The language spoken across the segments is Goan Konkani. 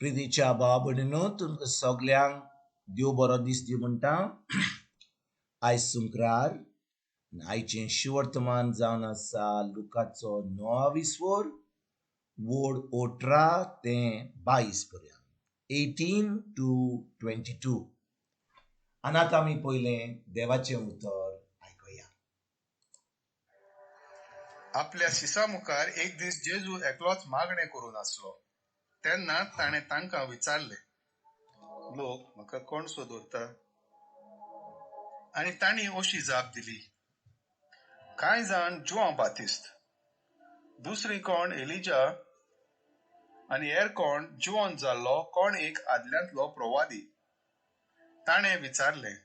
प्रितीच्या भाव भयणीनो, तुमकां सगल्यांक देव बरो दीस दी म्हणटा. आयज सुंक्रार, आयचें शिवर्तमान जावन आसा लुकाचो णवावीस वर वोड 18 ते 22 पर्यंत, 18 to 22. आनी आतां आमी पयलें देवाचें उतर आयकुया. आपल्या शिसा मुखार एक दीस जेजू एकलोच मागणें करून आसलो. तेन्ना ताणें तांकां विचारलें, लोक म्हाका कोण सो दवरता? आनी तांणी अशी जाप दिली, कांय जाण जुआंव बातिस्त, दुसरी कोण एलिजा आनी हेर कोण जिवन जाल्लो कोण एक आदल्यांतलो प्रवादी. ताणें विचारलें,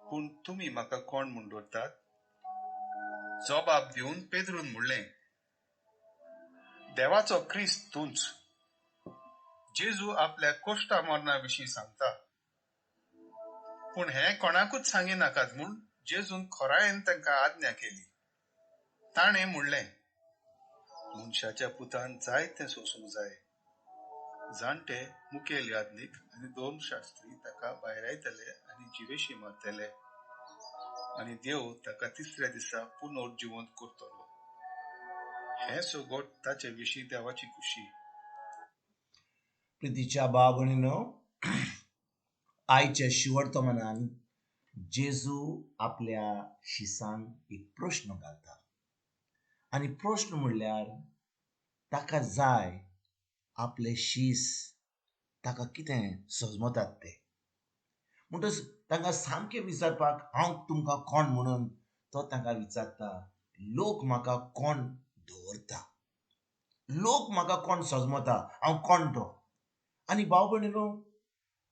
पूण तुमी म्हाका कोण म्हूण दवरतात? जबाब दिवन पेद्रून म्हणलें, देवाचो क्रिस्त तूंच. जेजू आपल्या कोश्टा मरणा विशीं सांगता. पूण हें कोणाकूच सांगिनाकात म्हूण जेजून खोरायेन तांकां आज्ञा केली. ताणें म्हणलें, मनशाच्या पुतान जायतें सोंसूंक जाय. जाणटे, मुखेल याज्ञीक आनी धर्मशास्त्री ताका भायरायतले आनी जिवेशी मारतले आनी देव ताका तिसऱ्या दिसा पुनर्जिवंत करतलो. हें सगट ताचे विशीं देवाची खुशी. प्रितीच्या भाव भयणीनो, आयच्या शिवर्तमानान जेजू आपल्या शिसांक एक प्रश्न घालता आनी प्रश्न म्हणल्यार ताका जाय आपले शीस ताका कितें सजमतात ते. म्हणटच तांकां सामकें विचारपाक, हांव तुमकां कोण म्हणून तो तांकां विचारता, लोक म्हाका कोण दवरता, लोक म्हाका कोण सजमता, हांव कोण तो? आनी भाव भयणीनो,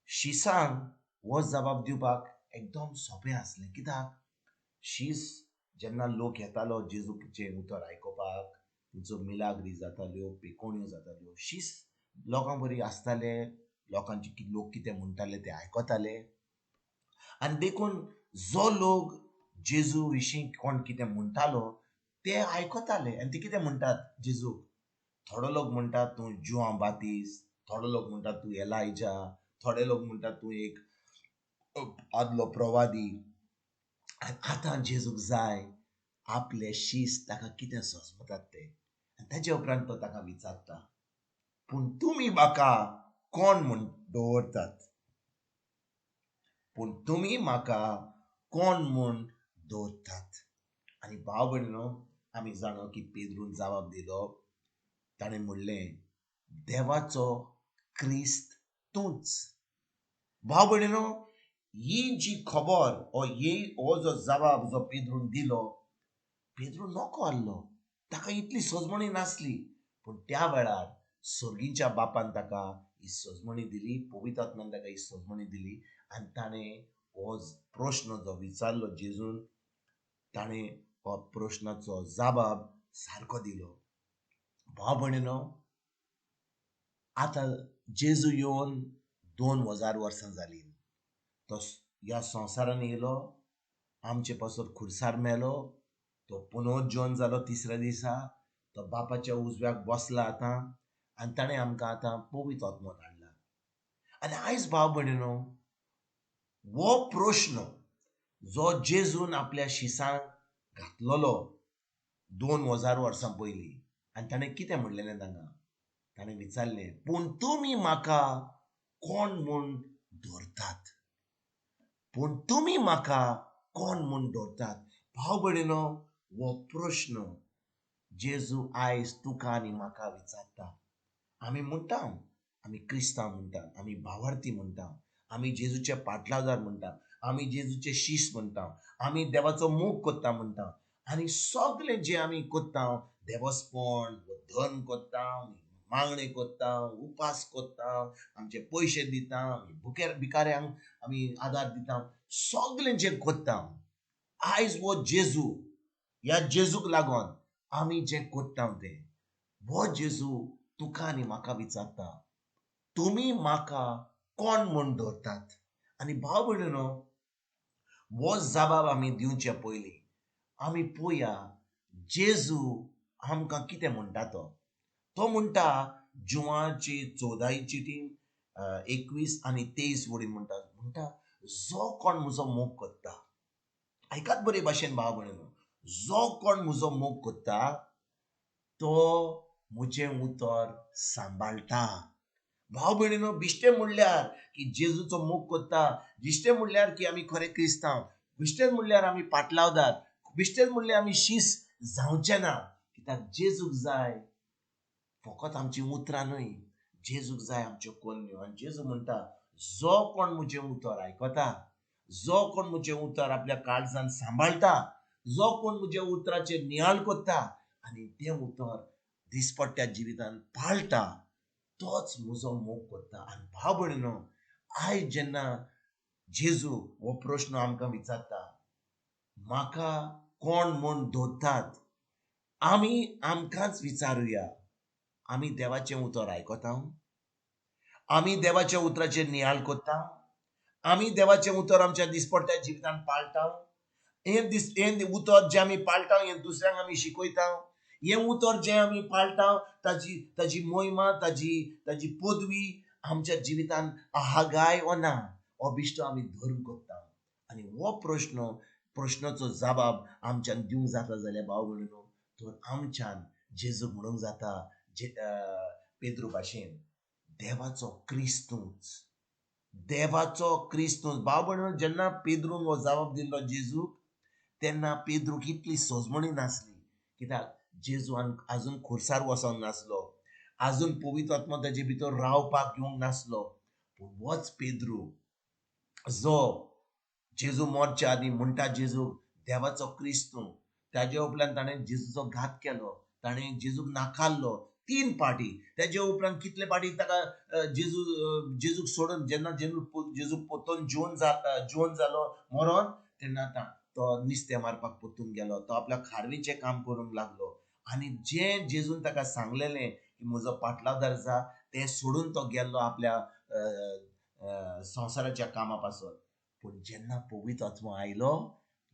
शिसांक हो जबाब दिवपाक एकदम सोंपें आसलें. कित्याक शीस जेन्ना लोक येतालो जेजूचें उतर आयकुपाक, तेंचो मिलाग्री जाताल्यो, पेकोण्यो जाताल्यो, शीस लोकां बरी आसताले, लोकांचे लोक कितें म्हणटाले ते आयकताले. आनी देखून जो लोक जेजू विशीं कोण कितें म्हणटालो ते आयकताले. आनी ते कितें म्हणटात जेजूक, थोडो लोक म्हणटात तूं जुआंव बातीस, थोडो लोक म्हणटात तूं एलायजा, थोडे लोक म्हणटात तूं एक आदलो प्रवादी. आनी आतां जेजूक जाय आपले शीस ताका कितें सजमतात ते. आनी ताचे उपरांत तो ताका विचारता, पूण तुमी म्हाका कोण म्हूण दवरतात? पूण तुमी म्हाका कोण म्हूण दवरतात? आनी भाव भयणीनो, आमी जाणो की पेद्रून जबाब दिलो. ताणें म्हणलें, देवाचो क्रिस्त तूंच. भाव भयणीनो, ही जी खबर ओ ही हो जो जबाब जो पेद्रून दिलो, पेद्रू नको आहलो, ताका इतली सजमणी नासली. पूण त्या वेळार सर्गीच्या बापान ताका ही सजमणी दिली, पवित्र आत्म्यान ताका ही सजमणी दिली. आनी ताणें हो प्रश्न जो विचारलो जेजून, ताणें हो प्रश्नाचो जबाब सारको दिलो. भाव भयणीनो, आतां जेजू येवन 2000 वर्सां जालीं. तो ह्या संवसारान येयलो, आमचे पासत खुर्सार मेलो, तो पुनर्जिवन जालो तिसऱ्या दिसा, तो बापाच्या उजव्याक बसला आतां. आनी ताणें आमकां आतां पवित्र आत्मो धाडला. आनी आयज भाव भयणीनो, हो प्रश्न जो जेजून आपल्या शिसांक घातलेलो 2000 वर्सां पयलीं, आनी ताणें कितें म्हणलेलें तांकां, ताणें विचारलें, पूण तुमी म्हाका कोण म्हूण धरतात? पूण तुमी म्हाका कोण म्हूण धरतात? भाव भयणीनो, हो प्रश्न जेजू आयज तुका आनी म्हाका विचारता. आमी म्हणटा आमी क्रिस्तांव म्हणटा, आमी भावार्थी म्हणटा, आमी जेजूचे पाटलावदार म्हणटा, आमी जेजूचे शीस म्हणटा, आमी देवाचो मोग करता म्हणटा. आनी सगळें जें आमी करता, देवस्पण, धर्म करता, मागणें करता, उपास करता, आमचे पयशे दिता, आमी भुकेर भिकाऱ्यांक आमी आदार दिता, सगळें जें करता, आयज हो जेजू, ह्या जेजूक लागून आमी जें करता तें, हो जेजू तुका आनी म्हाका विचारता, तुमी म्हाका कोण म्हूण धरतात? आनी भाव भयणीनो, हो जबाब आमी दिवचे पयलीं आमी पळोवया जेजू आमकां कितें म्हणटा. तो तो म्हणटा जुवाची चवदावी चिटी 21 आनी 23 वळी म्हणटा, म्हणटा जो कोण म्हजो मोग करता, आयकात बरे भाशेन भाव भयणीनो, जो कोण म्हजो मोग करता तो म्हजें उतर सांबाळटा. भाव भयणीनो, बिश्टें म्हणल्यार की जेजूचो मोग करता, बिश्टें म्हणल्यार की आमी खरें क्रिस्तांव, बिश्टें म्हणल्यार आमी पाटलावदार, बिश्टें म्हणल्यार आमी शीस जावचें ना. कित्याक जेजूक जाय फकत आमचीं उतरां न्हय, जेजूक जाय आमच्यो कोन्न्यो. आनी जेजू म्हणटा जो कोण म्हजें उतर आयकता, जो कोण म्हजें उतर आपल्या काळजान सांबाळटा, जो कोण म्हज्या उतराचेर नियाळ करता आनी तें उतर दिसपट्ट्या जिवितान पाळटा, तोच म्हजो मोग करता. आनी भाव भयणीनो, आयज जेन्ना जेजू हो प्रश्न आमकां विचारता, म्हाका कोण म्हूण धरतात, आमी आमकांच विचारुया, आमी देवाचें उतर आयकता, आमी देवाच्या उतराचेर नियाळ करता, आमी देवाचें उतर आमच्या दिसपट्ट्या जिवितान पाळटा, हें हें उतर जें आमी पाळटा हें दुसऱ्यांक आमी शिकयता, हें उतर जें आमी पाळटा ताजी ताजी मोहिमा, ताजी ताजी पदवी आमच्या जिवितान आहा गाय ओ ना, हो बिश्टो आमी धर्म करता. आनी हो प्रश्न, प्रश्नाचो जबाब आमच्यान दिवंक जाता जाल्यार भाव भयणीनो, तर आमच्यान जेजूक म्हणूंक जाता पेद्रू भाशेन, देवाचो क्रिस्तूच, देवाचो क्रिस्तूच. भाव भयणीनो, जेन्ना पेद्रून हो जबाब दिल्लो जेजूक, तेन्ना पेद्रूक इतली सजमणी नासली, कित्याक जेजू आजून खुर्सार वचोंक नासलो, आजून पवित्र आत्मा ताजे भितर रावपाक येवंक नासलो. पूण होच पेद्रू जो जेजू मरच्या आदीं म्हणटा जेजूक देवाचो क्रिस्तू, ताजे उपरांत ताणें जेजूचो घात केलो, ताणें जेजूक नाकारलो 3 पाटी. ताजे उपरांत कितले पाटी ताका जेजूक सोडून जेन्ना जेजू पोतून जिवन जालो मरोन, तेन्ना तो नुस्तें मारपाक पोतून गेलो, तो आपल्या खारवीचें काम करूंक लागलो. आनी जें जेजून ताका सांगलेलें की म्हजो पाटलावदार जा, तें सोडून तो गेल्लो आपल्या संवसाराच्या कामा पासून. पूण जेन्ना पवित्र आत्मो आयलो,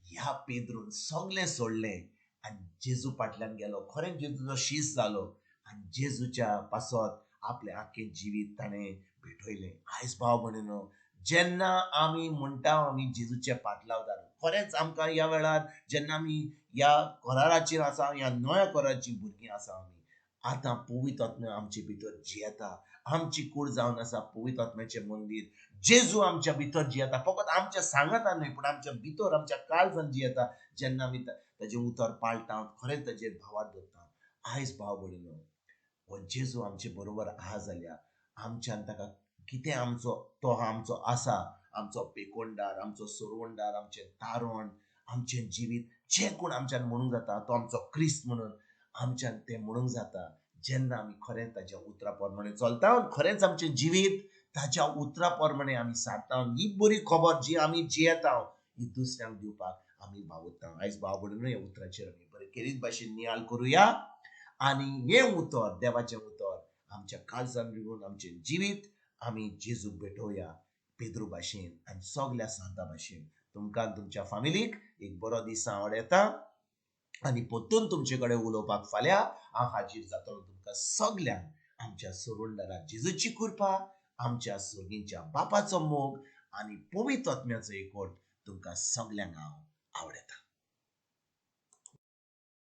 ह्या पेद्रून सगळें सोडलें आनी जेजू फाटल्यान गेलो. खरें जेजूचो शीस जालो आनी जेजूच्या पासत आपलें आख्खें जिवीत ताणें भेटयलें. आयज भाव भयणीनो, जेन्ना आमी म्हणटा आमी जेजूचे पाटलावदार, खरेंच आमकां ह्या वेळार जेन्ना आमी ह्या कराराचेर आसा, ह्या नव्या कराराचीं भुरगीं आसा आमी, आतां पवित्र आत्मा आमचे भितर जियेता, आमची कूड जावन आसा पवित्र आत्म्याचें मंदीर. जेजू आमच्या भितर जियेता, फकत आमच्या सांगातान न्हय पूण आमच्या भितर, आमच्या काळजान जियेता. जेन्ना आमी ताजें उतर पाळटा, खरेंच ताजेर भावार दवरता. आयज भाव भयणीनो, हो जेजू आमचे बरोबर आहा जाल्यार आमच्यान ताका कितें आमचो तो आमचो आसा, आमचो पेकोंडार, आमचो सोरवंडार, आमचें तारण, आमचें जिवीत, जें कोण आमच्यान म्हणूंक जाता तो आमचो क्रिस्त म्हणून आमच्यान तें म्हणूंक जाता. जेन्ना आमी खरेंच ताज्या उतरा प्रमाणे चलता, खरेंच आमचें जिवीत ताज्या उतरा प्रमाणे आमी सारता, ही बरी खबर जी आमी जियेता ही दुसऱ्यांक दिवपाक आमी वावुरता. आयज भाव भयणीनो, ह्या उतराचेर आमी बरे खेरीत भाशेन नियाळ करुया आनी हें उतर, देवाचें उतर आमच्या काळजान रिगून आमचें जिवीत आमी जेजूक भेटोवया पेद्रू भाशेन आनी सगल्या सांता भाशेन. तुमकां तुमच्या फामिलीक एक बरो दीस आवडटा आनी परतून तुमचे कडेन उलोवपाक फाल्यां हांव हाजीर जातलो. तुमकां सगल्यांक आमच्या सोडवणदारा जेजूची कृपा, आमच्या सर्गींच्या बापाचो मोग आनी पवित्र आत्म्याचो एकवट तुमकां सगल्यांक हांव आवडटा.